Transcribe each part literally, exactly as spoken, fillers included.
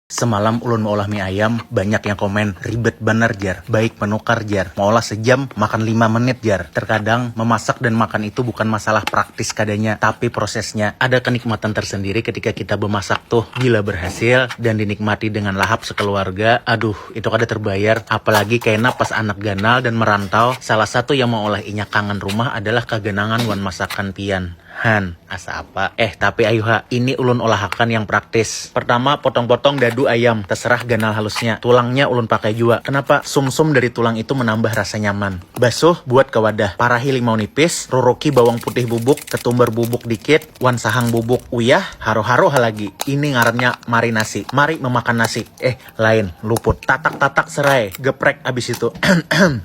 Semalam ulun maulah mie ayam, banyak yang komen, ribet banar jar, baik menukar jar, maulah sejam, makan lima menit jar. Terkadang memasak dan makan itu bukan masalah praktis kadanya, tapi prosesnya. Ada kenikmatan tersendiri ketika kita memasak tuh. Bila berhasil dan dinikmati dengan lahap sekeluarga, aduh, itu kada terbayar. Apalagi kena pas anak ganal dan merantau, salah satu yang maulah inya kangen rumah adalah kaganangan wan masakan pian. Han, asa apa? Eh, tapi ayuha, ini ulun olahakan yang praktis. Pertama, potong-potong dadu ayam, terserah ganal halusnya. Tulangnya ulun pakai jua. Kenapa? Sumsum dari tulang itu menambah rasa nyaman. Basuh, buat ke wadah. Parahi limau nipis, ruruki bawang putih bubuk, ketumbar bubuk dikit, wan sahang bubuk. Uyah, haru-haru ha lagi. Ini ngarannya marinasi. Mari memakan nasi. Eh, lain, luput. Tatak-tatak serai, geprek abis itu.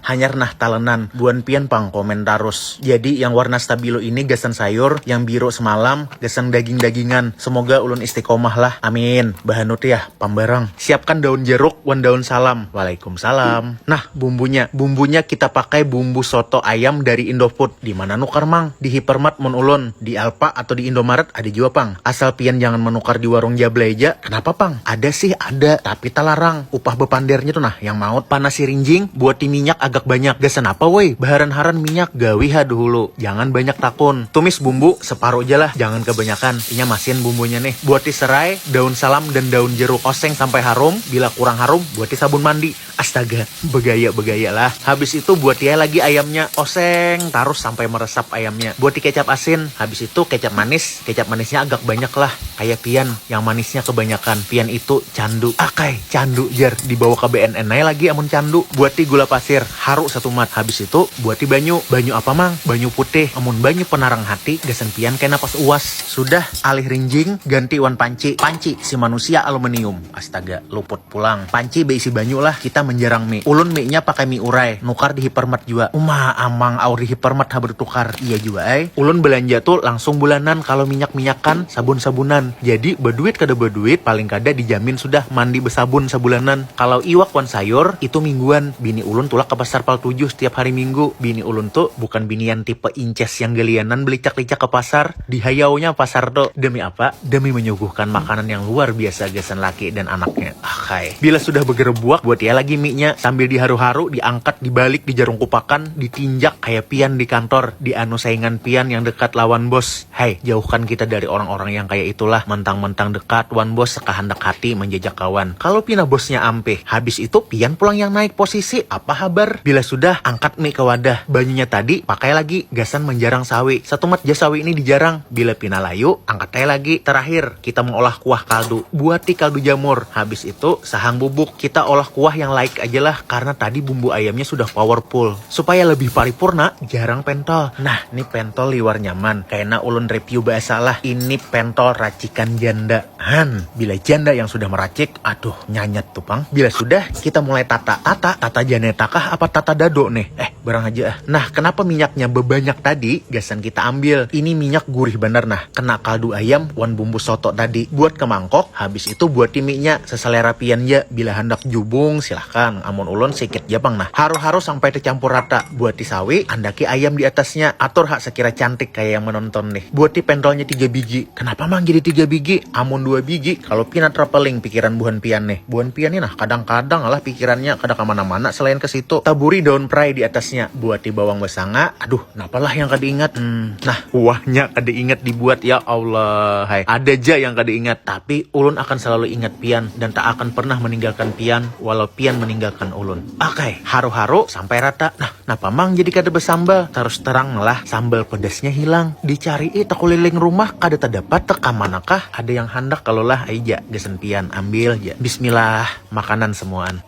Hanyar nah talenan, buan pian pang komen tarus. Jadi yang warna stabilo ini gasan sayur, yang biru semalam gasan daging-dagingan. Semoga ulun istiqomah lah. Amin. Bahanut ya, pambarang. Siapkan daun jeruk wan daun salam. Waalaikumsalam. Nah, bumbunya. Bumbunya kita pakai bumbu soto ayam dari Indofood. Di mana nukar, Mang? Di Hypermart mun ulun. Di Alfa atau di Indomaret ada jua pang. Asal pian jangan menukar di warung Jablay ja. Kenapa pang? Ada sih ada, tapi talarang. Upah bepandernya tuh nah yang maut. Panasi rinjing, buati minyak agak banyak. Gasan apa woi? Baharan-haran minyak, gawi ha dahulu. Jangan banyak takun. Tumis bumbu separuh ja lah, jangan kebanyakan. Inya masin bumbunya nih. Buati serai, daun salam dan daun jeruk. Oseng sampai harum, bila kurang harum, buati sabun mandi. Astaga, begaya-begaya lah. Habis itu buati ai lagi ayamnya, oseng tarus sampai meresap ayamnya. Buati kecap asin, habis itu kecap manis. Kecap manisnya agak banyak lah, kayak pian yang manisnya kebanyakan. Pian itu candu. Akai, candu jar, dibawa ke B N N ai lagi amun candu. Buati gula pasir, haru satumat. Habis itu buati banyu. Banyu apa, Mang? Banyu putih. Amun banyu penarang hati, gasan pian kena pas uas. Sudah, alih rinjing, ganti wan panci. Panci si manusia aluminium. Astaga, luput pulang. Panci beisi banyu lah, kita menjarang mie. Ulun mie-nya pakai mie urai, nukar di Hypermart jua. Uma amang, aur di Hypermart ha bertukar. Iya jua ai. Ulun belanja tu langsung bulanan, kalau minyak-minyakan, sabun-sabunan. Jadi beduit kada beduit, paling kada dijamin sudah mandi besabun sabulanan. Kalau iwak wan sayur, itu mingguan. Bini ulun tulak ke pasar Pal tujuh setiap hari Minggu. Bini ulun tu bukan binian tipe inces yang gelianan belicak-licak ke pasar. Dihayaunya pasar tu. Demi apa? Demi menyuguhkan makanan yang luar biasa gasan laki dan anaknya. Akai. Bila sudah begerebuak, buat ia lagi mie-nya. Sambil diharu-haru, diangkat, dibalik, dijarungkupakan, ditinjak kayak pian di kantor, di anu saingan pian yang dekat lawan bos. Hai, jauhkan kita dari orang-orang yang kayak itulah. Mentang-mentang dekat wan bos, sekahandak hati menjajak kawan. Kalau pina bosnya ampih, habis itu pian pulang yang naik posisi. Apa habar? Bila sudah, angkat mie ke wadah. Banyunya tadi pakai lagi gasan menjarang sawi. Satumat ja sawi ini dijarang. Bila pina layu, angkat ai lagi. Terakhir, kita mengolah kuah kaldu. Buati kaldu jamur. Habis itu, sahang bubuk. Kita olah kuah yang laik aja lah, karena tadi bumbu ayamnya sudah powerful. Supaya lebih paripurna, jarang pentol. Nah, ini pentol liwar nyaman. Kayaknya ulun review bahasa lah. Ini pentol racikan janda. Han, bila janda yang sudah meracik, aduh, nyanyat tuh pang. Bila sudah, kita mulai tata. Tata, tata janeta kah apa tata dado nih? Eh, barang aja ah. Nah, kenapa minyaknya bebanyak tadi? Gasan kita ambil. Ini minyak gurih bener nah. Kena kaldu ayam wan bumbu soto tadi. Buat ke mangkok, habis itu buat timiknya seselera pian ja. Bila handak jubung, silahkan. Amun ulun sikit ja pang nah. Haru-haru sampai tercampur rata. Buat di sawi, andaki ayam di atasnya. Atur hak sekira cantik kayak yang menonton nih. Buat di pentolnya tiga biji. Kenapa mang jadi tiga bigi? Amun dua bigi, kalau pina traveling pikiran buhan pian nih. Buhan pian nih nah, kadang-kadang lah pikirannya kada kemana-mana selain ke situ. Taburi daun perai di atasnya, buati bawang basanga. Aduh, napalah yang kada ingat? Hmm, nah, kuahnya kada ingat dibuat, ya Allah. Hai, ada ja yang kada ingat, tapi ulun akan selalu ingat pian dan tak akan pernah meninggalkan pian walau pian meninggalkan ulun. Oke, haru-haru sampai rata. Nah, napa mang jadi kada bersambal? Terus terang lah, sambal pedasnya hilang. Dicari takuliling rumah kada terdapat, teka manakah ada yang handak kalau lah aja gasan pian ambil ja. Bismillah, makanan semuaan.